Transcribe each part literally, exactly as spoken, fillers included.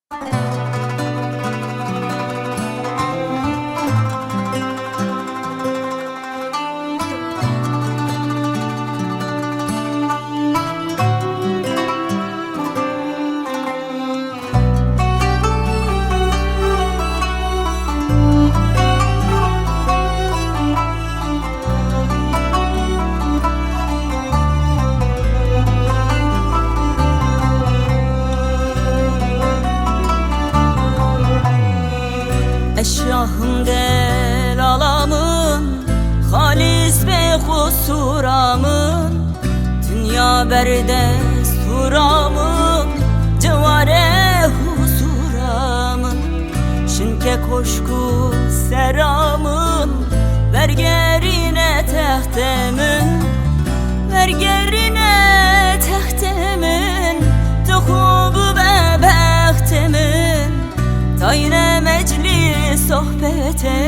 Ez şahim delala min, xalîs bê qusûra min. Dinya berdestûra min, ceware huzûra min. Şinke koşk û sera min, vergerîne texte min. Vergerîne texte min, tu xwe bibe bexte min. Tayne meclîs sohbete,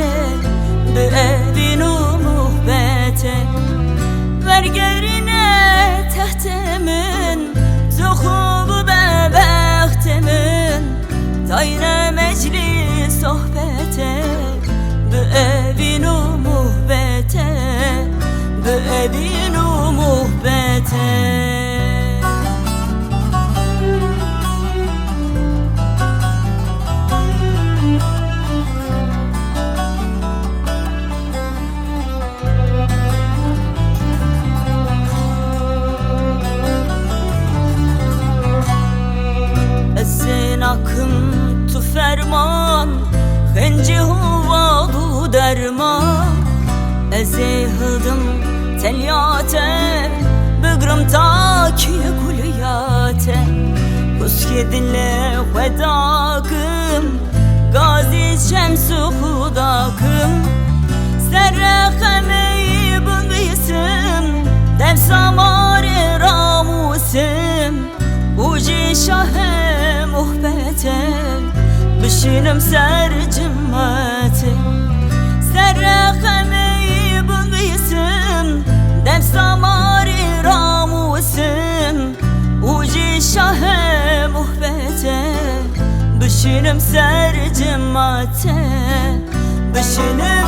bi evîn û muhbete. Vergerîne texte min, tu xwe bibe bexte min. Tayne meclîs sohbete, bi evîn û muhbete, bi evîn û muhbete. Ez ê nakim tu ferman, xencî hûval û derman. Ez ê hildim tenya te, bigrim takî gulya te. Kuskê dilê xwe dakim, gazî şems û xudakim. Serre xemeyî binivîsim, dev samarê ramûsim. Û jî şahê muhbete, bişînim ser cimete. Serre xemeyî binivîsim, dev samarê ramûsim. Û jî şahê muhbete, bişînim ser cimete. Bişînim